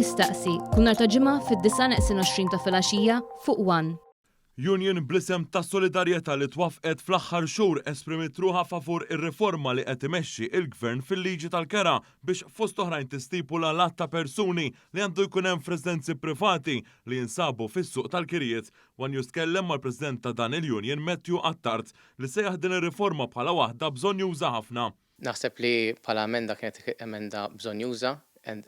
Jistaqsi, kull nhar ta' Ġimgħa fid-disgħa neqsin 20 ta' filgħaxija fuq One. Union bl-isem ta' Solidarjetà li twaffqet fl-aħħar xhur esprimiet ruħha favur ir-riforma li qed imexxi il-Gvern fil-liġi tal-kera biex fost oħrajn tistipula l-għadd ta' persuni li għandu jkun hemm f'residenzi privati li jinsabu fis-suq tal-kirjiet. One News tkellem mal-President ta' dan il-union Matthew Attard li sejjaħ din ir-riforma bħala waħda bżonnjuża ħafna. Naħseb li bħala emenda kienet emenda bżonnjuża,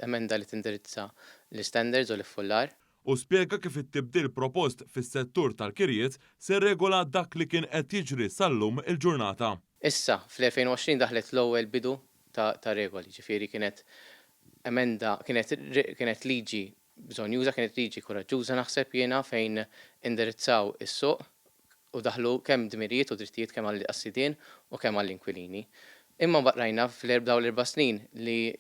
emenda li tindirizza l-istandards u l-iffullar. Hu spjega kif it-tibdil propost fis-settur tal-kirjiet se jirregola dak li kien qed jiġri sal-lum il-ġurnata. Issa, fl-2020 daħlet l-ewwel bidu ta' regoli, ġifieri kienet emenda, kienet kienet liġi bżonnjuża, kienet liġi kuraġġuża naħseb jiena fejn indirizzaw is-suq u daħlu kemm dmirijiet u drittijiet kemm għas-sidien u kemm għall-inkwilini. Imma mbagħad rajna f'dawn l-erba' snin li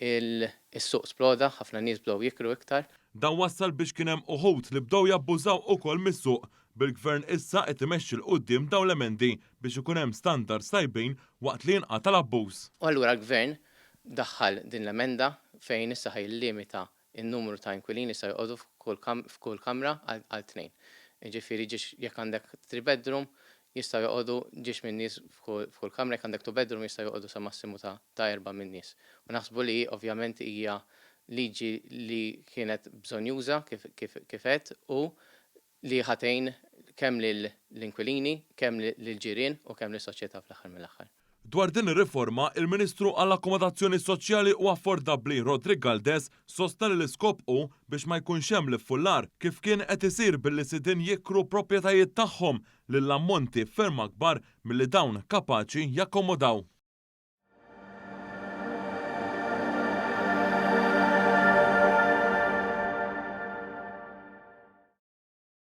s-suq sploda, ħafna nies bdew jikru iktar. Dan wassal biex kien hemm uħud li bdew jabbużaw ukoll mis-suq, bil-Gvern issa qed imexxi 'l quddiem dawn l-emendi biex ikun hemm standards tajbin waqt li jinqata' l-abbuż. U allura l-Gvern daħħal din l-emenda fejn issa ħa jillimita n-numru ta' inkwilini li jistgħu joqogħdu f'kull kamra għal tnejn. Jiġifieri ġiex jekk għandek three bedroom jistgħu joqogħdu ġiex minn nies f'kull kamra, jekk għandek two bedroom jistgħu joqogħdu sa massimu ta' erba' minn nies. U naħsbu li ovvjament hija liġi li kienet bżonnjuża kif għedt u li ħa tgħin kemm lill-inkwilini, kemm lill-ġirien u kemm lis-soċjetà fl-aħħar mill-aħħar. Dwar din ir-riforma, il-Ministru għall-Akkomodazzjoni Soċjali u Affordabbli Roderick Galdes sostna li l-iskop hu biex ma jkunx hemm l-iffullar kif kien qed isir billi sidien jikru proprjetajiet tagħhom lil ammonti ferm akbar milli dawn kapaċi jakkomodaw.